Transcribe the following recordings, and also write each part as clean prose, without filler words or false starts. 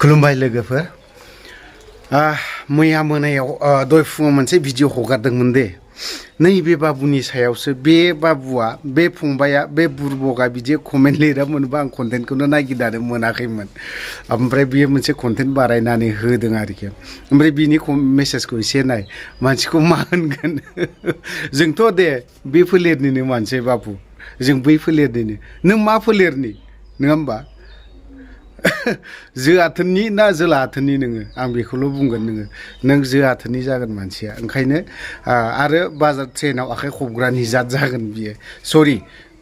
खुलुमबाय लोगोफोर मैया मोनायाव दय फुङाव मोनसे भिडिअ हगारदोंमोन दे नैबे बाबुनि सायावसो बे बाबुआ बे फंबाया बे बुरबगा बिदि कमेन्ट लिरामोनबा आं कन्टेन्टखौनो नागिरनानै मोनाखैमोन ओमफ्राय बियो मोनसे कन्टेन्ट बारायनानै होदों आरोखि ओमफ्राय बिनि मेसेजखौ एसे नाय मानसिखौ मा होनगोन जोंथ' दे बे फोलेरनिनो मानसि बाबु जों बै फोलेरनिनो नों मा फोलेरनि नङा होमबा जो आथोननि ना जोला आथोननि नोङो आं बेखौल' बुंगोन नों जो आथोननि जागोन मानसिया ओंखायनो आरो बाजार ट्रेनाव आखाइ खबग्रानि जात जागोन बियो सरि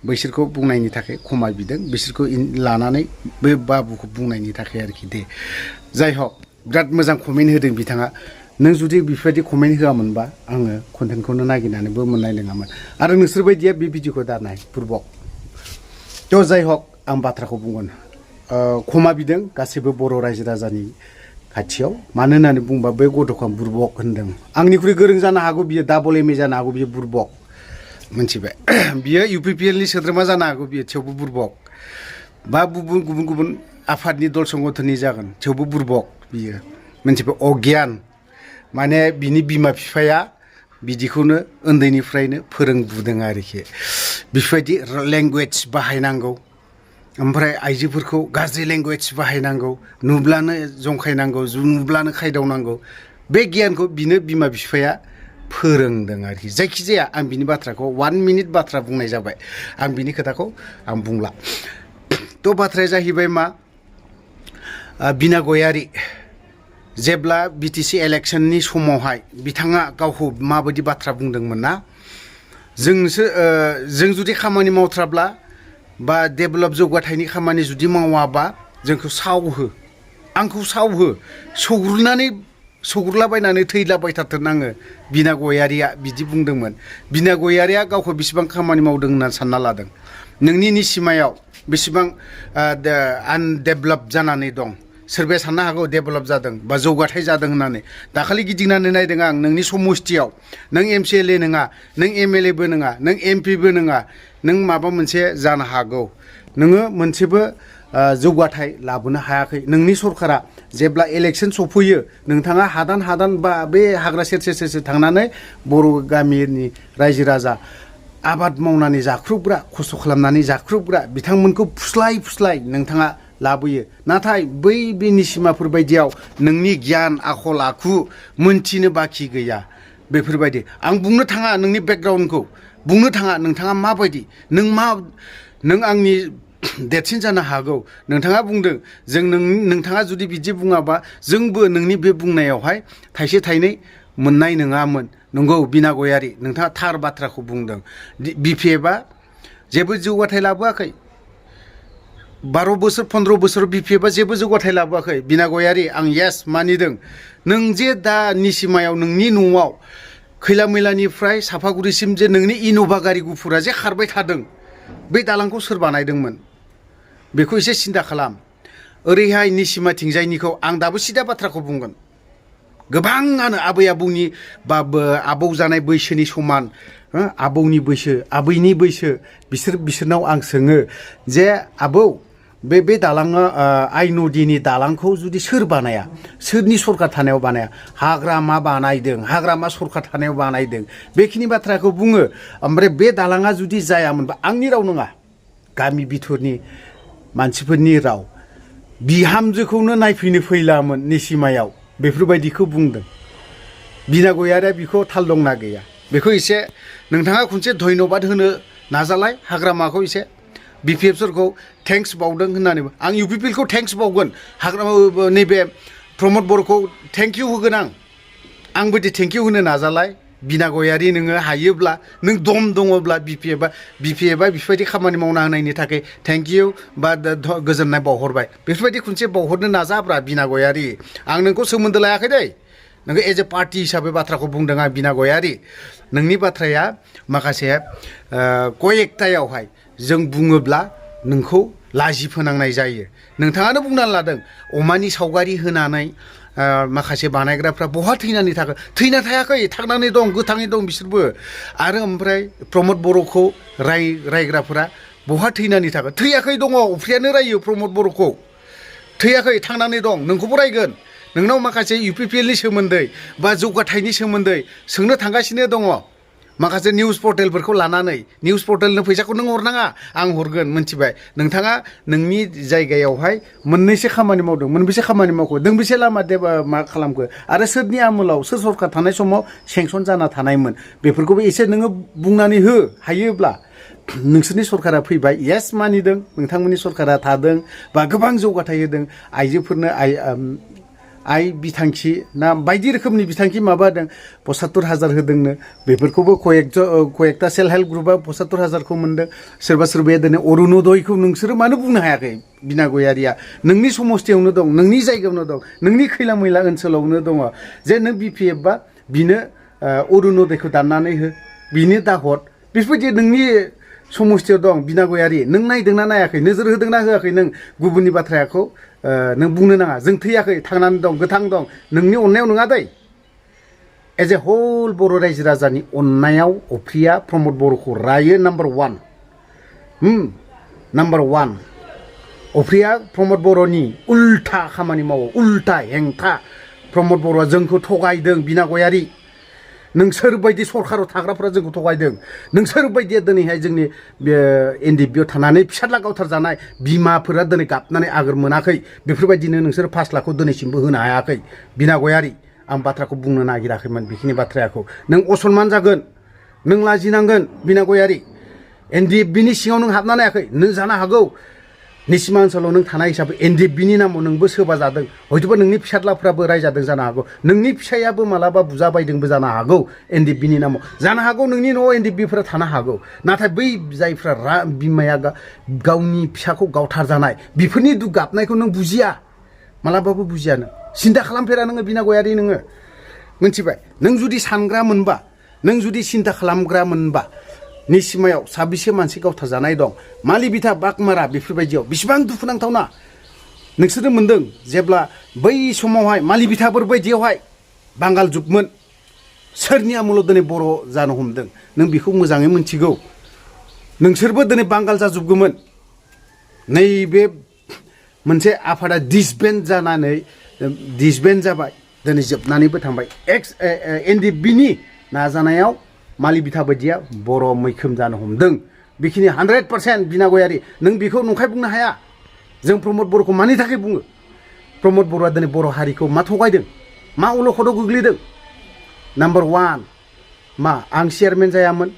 बैसोरखौ बुंनायनि थाखाय खमा बिदों बिसोरखौ लानानै बे बाबुखौ बुंनायनि थाखाय आरोखि दे जाय हक बिराद मोजां कमेन्ट होदों बिथाङा नों जुदि बेफोरबायदि कमेन्ट होआमोनबा आङो कन्टेन्टखौनो नागिरनानैबो मोननाय नङामोन आरो नोंसोर बायदिया बे भिडिअखौ दानाय बुरबक थ' जाय हक आं बाथ्राखौ बुंगोन खमा बिदों गासैबो बर' रायजो राजानि खाथियाव मानो होननानै बुंबा बे गथ'खौ आं बुरबक होनदों आंनिख्रुइ गोरों जानो हागौ बियो डाबल एम ए जानो हागौ बियो बुरबक मोनथिबाय बियो UPPL नि सोद्रोमा जानो हागौ बियो थेवबो बुरबक बा गुबुन गुबुन आफादनि दल संगठननि जागोन थेवबो बुरबक बियो मोनथिबाय अगियान माने बिनि बिमा बिफाया बिदिखौनो उन्दैनिफ्रायनो फोरोंबोदों आरोखि बेफोरबायदि लेंगुवेज बाहायनांगौ ओमफ्राय आइजोफोरखौ गाज्रि लेंगुवेज बाहायनांगौ नुब्लानो जंखायनांगौ नुब्लानो खायदावनांगौ बे गियानखौ बिनो बिमा बिफाया फोरोंदों आरोखि जायखिजाया आं बिनि बाथ्राखौ 1 मिनिट बाथ्रा बुंनाय जाबाय आं बिनि खोथाखौ आं बुंला थ' बाथ्राया जाहैबाय मा बिना गयारि जेब्ला BTC इलेक्शननि समावहाय बिथाङा गावखौ माबायदि बाथ्रा बुंदोंमोन ना जों जुदि खामानि मावथ्राब्ला बा डेभेलप जौगाथायनि खामानि जुदि मावाबा जोंखौ सावहो आंखौ सावहो सौग्रुलाबायनानै थैलाबायथारथों बिना गयारिया बिदि बुंदोंमोन बिना गयारिया गावखौ बेसेबां खामानि मावदों होननानै सानना लादों नोंनि निसिमायाव बेसेबां आनडेभेलप जानानै दं सोरबाया साननो हागौ डेभेलप जादों बा जौगाथाय जादों होननानै दाखालि गिदिंनानै नायदों आं नोंनि समस्थियाव नों MCLA नङा नों MLA बो नङा नों MP बो नङा नों माबा मोनसे जानो हागौ नोङो मोनसेबो जौगाथाय लाबोनो हायाखै नोंनि सरकारा जेब्ला इलेक्शन सफैयो नोंथाङा हादान बा बे हाग्रा सेर थांनानै बर' गामिनि रायजो राजा आबाद मावनानै जाख्रुबग्रा खस्थ' खालामनानै जाख्रुबग्रा बिथांमोनखौ फुस्लाय नोंथाङा लाबोयो नाथाय बै निसिमाफोर बायदियाव नोंनि गियान आखल आखु मोनथिनो बाखि गैया बेफोरबायदि आं बुंनो थाङा नोंनि बेकग्राउन्डखौ बुंनो थाङा नोंथाङा माबायदि नों आंनि देरसिन जानो हागौ नोंथाङा बुंदों नोंथाङा जुदि बिदि बुङाबा जोंबो नोंनि बे बुंनायावहाय थाइसे थाइनै मोननाय नङामोन नंगौ बिना गयारि नोंथाङा थार बाथ्राखौ बुंदों BPF आ जेबो जौगाथाय लाबोआखै 12 बोसोर 15 बोसोर BPF आ जेबो जौगाथाय लाबोआखै बिना गयारि आं येस मानिदों नों जे दा निसिमायाव नोंनि न'आव खैला मैलानिफ्राय साफागुरिसिम जे नोंनि इन'भा गारि गुफुरा जे खारबाय थादों बे दालांखौ सोर बानायदोंमोन बेखौ एसे सिन्था खालाम ओरैहाय निसिमाथिंजायनिखौ आं दाबो सिदा बाथ्राखौ बुंगोन गोबाङानो आबै आबौनि बा आबौ जानाय बैसोनि समान आबौनि बैसो आबैनि बैसो बिसोरनाव आं सोङो जे आबौ बे दालाङा आइ नदीनि दालांखौ जुदि सोर बानाया सोरनि सरकार थानायाव बानाया हाग्रामा बानायदों हाग्रामा सरकार थानायाव बानायदों बेखिनि बाथ्राखौ बुङो ओमफ्राय बे दालाङा जुदि जायामोनबा आंनि राव नङा गामि बिथुरनि मानसिफोरनि राव बिहामजोखौनो नायफैनो फैलामोन निसिमायाव बेफोरबायदिखौ बुंदों बिना गयारिया बिखौ थाल दंना गैया बेखौ एसे नोंथाङा खनसे धन्यबाद होनो नाजालाय हाग्रामाखौ एसे BPF फोरखौ थेंक्स बावदों होननानै आं UPPL खौ थेंक्स बावगोन हाग्रामा नैबे प्रमद बर'खौ थेंक इउ होगोन आंबो दे थेंक इउ होनो नाजालाय बिना गयारि नोङो हायोब्ला नों दम दङब्ला BPF आ बेफोरबायदि खामानि मावना होनायनि थाखाय थेंक इउ बा गोजोननाय बावहरबाय बेफोरबायदि खनसे बावहरनो नाजाब्रा बिना गयारि आं नोंखौ सोमोन्दो लायाखै दै नोङो एज ए पार्टि हिसाबै बाथ्राखौ बुंदों आं बिना गयारि नोंनि बाथ्राया माखासे कयेक्टायावहाय जों बुङोब्ला नोंखौ लाजि फोनांनाय जायो नोंथाङानो बुंनानै लादों अमानि सावगारि होनानै माखासे बानायग्राफ्रा बहा थैनानै थाखो थैना थायाखै थांनानै दं गोथाङै दं बिसोरबो आरो ओमफ्राय प्रमद बर'खौ रायग्राफोरा बहा थैनानै थाखो थैयाखै दङ अफ्रियानो रायो प्रमद बर'खौ थैयाखै थांनानै दं नोंखौबो रायगोन नोंनाव माखासे UPPLनि सोमोन्दै बा जौगाथायनि सोमोन्दै सोंनो थांगासिनो दङ माखासे निउस पर्टेलफोरखौ लानानै निउस पर्टेलनो फैसाखौ नों हरनाङा आं हरगोन मोनथिबाय नोंथाङा नोंनि जायगायावहाय मोननैसो खामानि मावदों मोनबेसे खामानि मावखो दोंबेसे लामा मा खालामखो आरो सोरनि आमोलाव सोर सरखार थानाय समाव सेंसन जाना थानायमोन बेफोरखौबो एसे नोङो बुंनानै हो हायोब्ला नोंसोरनि सरकारा फैबाय येस मानिदों नोंथांमोननि सरकारा थादों बा गोबां जौगाथाय होदों आइजोफोरनो आइ बिथांखि ना बायदि रोखोमनि बिथांखि माबा होदों 75,000 होदोंनो बेफोरखौबो कयेकटा सेल्फ हेल्प ग्रुपआ 75,000खौ मोनदों सोरबा सोरबाया दिनै अरुणोदयखौ नोंसोरो मानो बुंनो हायाखै बिना गयारिया नोंनि समस्थियावनो दं नोंनि जायगायावनो दं नोंनि खैला मैला ओनसोलावनो दङ जे नों BPF बा बिनो अरुणोदयखौ दाननानै हो बिनो दाहर बेफोरबायदि नोंनि समस्थियाव दं बिना गयारि नों नायदोंना नायाखै नोजोर होदोंना होआखै नों गुबुननि बाथ्राखौ नों बुंनो नाङा जों थैयाखै थांनानै दं गोथां दं नोंनि अननायाव नङा दै एज ए हल बर' रायजो राजानि अननायाव अफ्रिया प्रमद बर'खौ रायो नाम्बार 1 अफ्रिया प्रमद बर'नि उल्था खामानि मावो उल्था हेंथा प्रमद बर'आ जोंखौ थगायदों बिना गयारि नोंसोरबायदि सरकाराव थाग्राफोरा जोंखौ थगायदों नोंसोरबायदिया दिनैहाय जोंनि NDBआव थानानै फिसाज्ला गावथारजानाय बिमाफोरा दिनै गाबनानै आगोर मोनाखै बेफोरबायदिनो नोंसोर 5 लाखखौ दिनैसिमबो होनो हायाखै बिना गयारि आं बाथ्राखौ बुंनो नागिराखैमोन बेखिनि बाथ्राखौ नों असनमान जागोन नों लाजिनांगोन बिना गयारि NDBनि सिङाव नों हाबनानै हायाखै नों जानो हागौ निसिमा ओनसोलाव नों थानाय हिसाबै NDBनि नामाव नोंबो सोबा जादों हयथ'बा नोंनि फिसाज्लाफ्राबो रायजादों जानो हागौ नोंनि फिसायाबो मालाबा बुजा बायदोंबो जानो हागौ NDBनि नामाव जानो हागौ नोंनि न'आव NDBफोरा थानो हागौ नाथाय बै जायफ्रा बिमाया गावनि फिसाखौ गावथारजानाय बेफोरनि दुख गाबनायखौ नों बुजिया मालाबाबो बुजिया नों सिन्था खालामफेरा नोङो बिना गयारि नोङो मोनथिबाय नों जुदि सानग्रा मोनबा नों जुदि सिन्था खालामग्रा मोनबा निसिमायाव 26 मानसि गावथारजानाय दं मालि बिथा बागमारा बेफोरबायदियाव बेसेबां दुखुनांथावना नोंसोरो मोन्दों जेब्ला बै समावहाय मालि बिथाफोर बायदियावहाय बांगाल जुगमोन सोरनि आमोलाव दिनै बर' जानो हमदों नों बेखौ मोजाङै मिन्थिगौ नोंसोरबो दिनै बांगाल जाजोबगौमोन नैबे मोनसे आफादा डिसबेन्ड जाबाय दिनै जोबनानैबो थांबाय NDBनि नाजानायाव मालि बिथा बायदिया बर' मैखोम जानो हमदों बेखिनि 100% बिना गयारि नों बेखौ नंखाय बुंनो हाया जों प्रमद बर'खौ मानि थाखाय बुङो प्रमद बर'आ दिनै बर' हारिखौ मा थगायदों मा अलखदाव गोग्लैदों नाम्बार 1 मा आं चेयारमेन जायामोन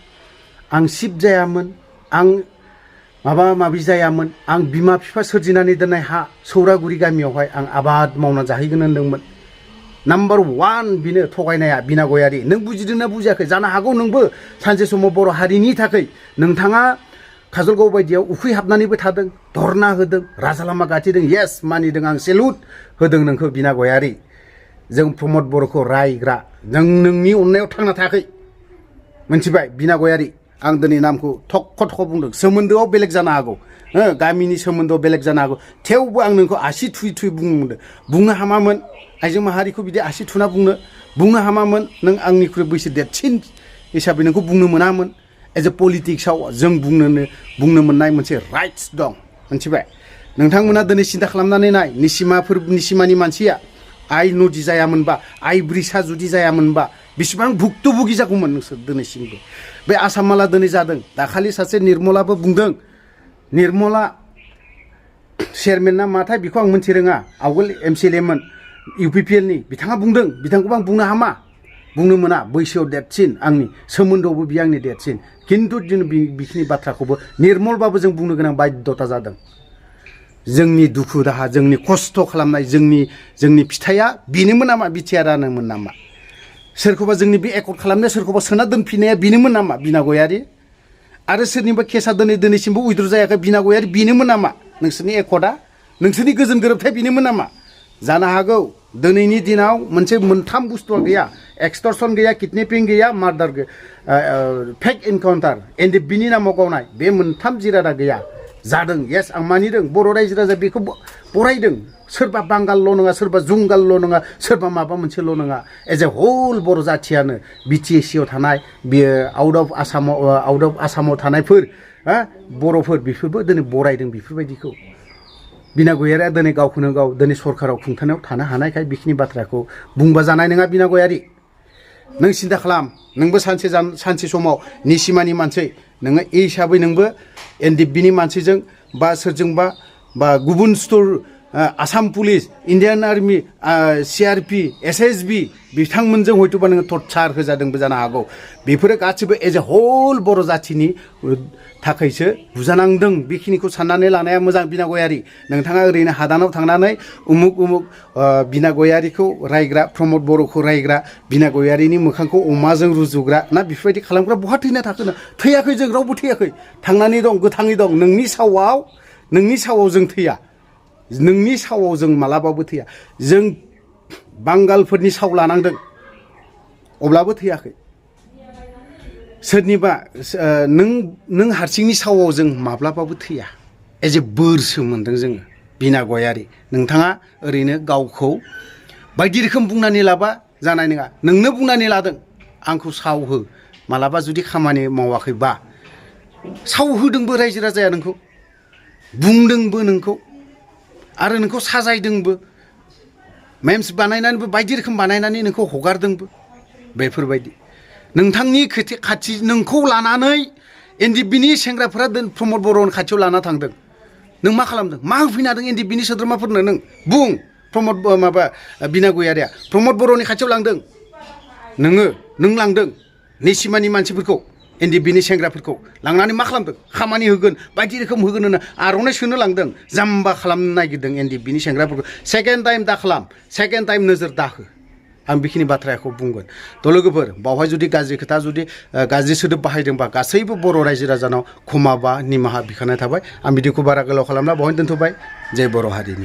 आं चिफ जायामोन आं माबा माबि जायामोन आं बिमा बिफा सोरजिनानै दोननाय हा सौरागुरि गामियावहाय आं आबाद मावना जाहैगोन होनदोंमोन नाम्बार 1 बिनो थगायनाया बिना गयारि नों बुजिदोंना बुजियाखै जानो हागौ नोंबो सानसे समाव बर' हारिनि थाखाय नोंथाङा काजलगाव बायदियाव उखै हाबनानैबो थादों धरना होदों राजा लामा गाथिदों येस मानिदों आं सेलुट होदों नोंखौ बिना गयारि जों प्रमद बर'खौ रायग्रा जों नोंनि अननायाव थांना थायाखै मोनथिबाय बिना गयारि आं दिनै नामखौ थख' बुंदों सोमोन्दोआव बेलेग जानो हागौ गामिनि सोमोन्दोआव बेलेग जानो हागौ थेवबो आं नोंखौ आसि थुयै बुंदों बुंनो हामामोन आइजो माहारिखौ बिदि आसि थुना बुंनो हामामोन नों आंनिख्रुइ बैसो देरसिन हिसाबै नोंखौ बुंनो मोनामोन एज ए पलिटिक्सआव जों बुंनो मोननाय मोनसे राइट्स दं मोनथिबाय नोंथांमोना दिनै सिन्था खालामनानै नाय निसिमानि मानसिया आइ नदि जायामोनबा आइ ब्रिसा जुदि जायामोनबा बेसेबां भुक्तभुगि जागौमोन नोंसोर दिनैसिमबो बे आसामाला दिनै जादों दाखालि सासे निर्मलाबो बुंदों निर्मला चेयारमेन ना माथाय बेखौ आं मोनथि रोङा आवगोल MCLAमोन UPPLनि बिथाङा बुंदों बिथांखौबो आं बुंनो हामा बुंनो मोना बैसोआव देरसिन आंनि सोमोन्दोआवबो बियो आंनि देरसिन खिन्थु जों बिखिनि बाथ्राखौबो निर्मलबाबो जों बुंनो गोनां बाध्यता जादों जोंनि दुखु दाहा जोंनि खस्थ' खालामनाय जोंनि फिथाइया बेनोमोन नामा बिटिआरआनोमोन नामा सोरखौबा जोंनि बे एकर्ड खालामनाया सोरखौबा सोना दोनफिननाया बेनोमोन नामा बिना गयारि आरो सोरनिबा केसा दिनैसिमबो उइद्र जायाखै बिना गयारि बेनोमोन नामा नोंसोरनि एकर्डआ नोंसोरनि गोजोन गोरोबथाय बेनोमोन नामा जानो हागौ दिनैनि दिनाव मोनथाम बुस्थुआ गैया एक्सटर्सन गैया किडनेपिं गैया मार्डार फेक एनकाउन्टार NDBनि नामाव गावनाय बे मोनथाम जिरादा गैया जादों येस आं मानिदों बर' रायजो राजा बेखौ बरायदों सोरबा बांगालल' नङा सोरबा जुंगालल' नङा सोरबा माबा मोनसेल' नङा एज ए हल बर' जाथियानो BTSCआव थानाय बेयो आउट अफ आसामाव थानायफोर बर'फोर बेफोरबो दिनै बरायदों बेफोरबायदिखौ बिना गयारिया दिनै गावखौनो गाव दिनै सरकाराव खुंथानायाव थानो हानायखाय बेखिनि बाथ्राखौ बुंबा जानाय नङा बिना गयारि नों सिन्था खालाम नोंबो सानसे समाव निसिमानि मानसि नोङो ए हिसाबै नोंबो एनडिएफबिनि मानसिजों बा सोरजोंबा बा गुबुन स्टर Assam police Indian army CRPF SSB बिथांमोनजों हयथ'बा नोङो टर्चार होजादोंबो जानो हागौ बेफोरो गासिबो एज ए होल बर' जाथिनि थाखायसो बुजानांदों बेखिनिखौ साननानै लानाया मोजां बिना गयारि नोंथाङा ओरैनो हादानाव थांनानै उमुक बिना गयारिखौ रायग्रा प्रमद बर'खौ रायग्रा बिना गयारिनि मोखांखौ अमाजों रुजुग्रा ना बेफोरबायदि खालामग्रा बहा थैना थाखोनो थैयाखै जों रावबो थैयाखै थांनानै दं गोथाङै दं नोंनि सावाव जों थैया नोंनि सावाव जों मालाबाबो थैया जों बांगालफोरनि साव लानांदों अब्लाबो थैयाखै सोरनिबा नों हारसिंनि सावाव जों माब्लाबाबो थैया एज ए बोरसो मोन्दों जोङो बिना गयारि नोंथाङा ओरैनो गावखौ बायदि रोखोम बुंनानै लाबा जानाय नङा नोंनो बुंनानै लादों आंखौ साव हो मालाबा जुदि खामानि मावाखैबा साव होदोंबो रायजो राजाया नोंखौ बुंदोंबो नोंखौ आरो नोंखौ साजायदोंबो मेम्स बानायनानैबो बायदि रोखोम बानायनानै नोंखौ हगारदोंबो बेफोरबायदि नोंथांनि खाथि नोंखौ लानानै एनडिएफबिनि सेंग्राफोरा प्रमद बर'नि खाथियाव लाना थांदों नों मा खालामदों मा होफैनो हादों एनडिएफबिनि सोद्रोमाफोरनो नों बुं प्रमद बिना गयारिया प्रमद बर'नि खाथियाव लांदों नों लांदों निसिमानि मानसिफोरखौ एनडिएफबिनि सेंग्राफोरखौ लांनानै मा खालामदों खामानि होगोन बायदि रोखोम होगोन होनो आर'नाइ सोनो लांदों जाम्बा खालामनो नागिरदों एनडिएफबिनि सेंग्राफोरखौ सेकेन्ड टाइम दा खालाम सेकेन्ड टाइम नोजोर दाहो आं बेखिनि बाथ्राखौ बुंगोन थ' लोगोफोर बावहाय जुदि गाज्रि खोथा जुदि गाज्रि सोदोब बाहायदोंबा गासैबो बर' रायजो राजानाव क्षमा बा निमाहा बिखानाय थाबाय आं बिदिखौ बारा गोलाव खालामना बावहाय दोनथ'बाय जय बर' हारिनि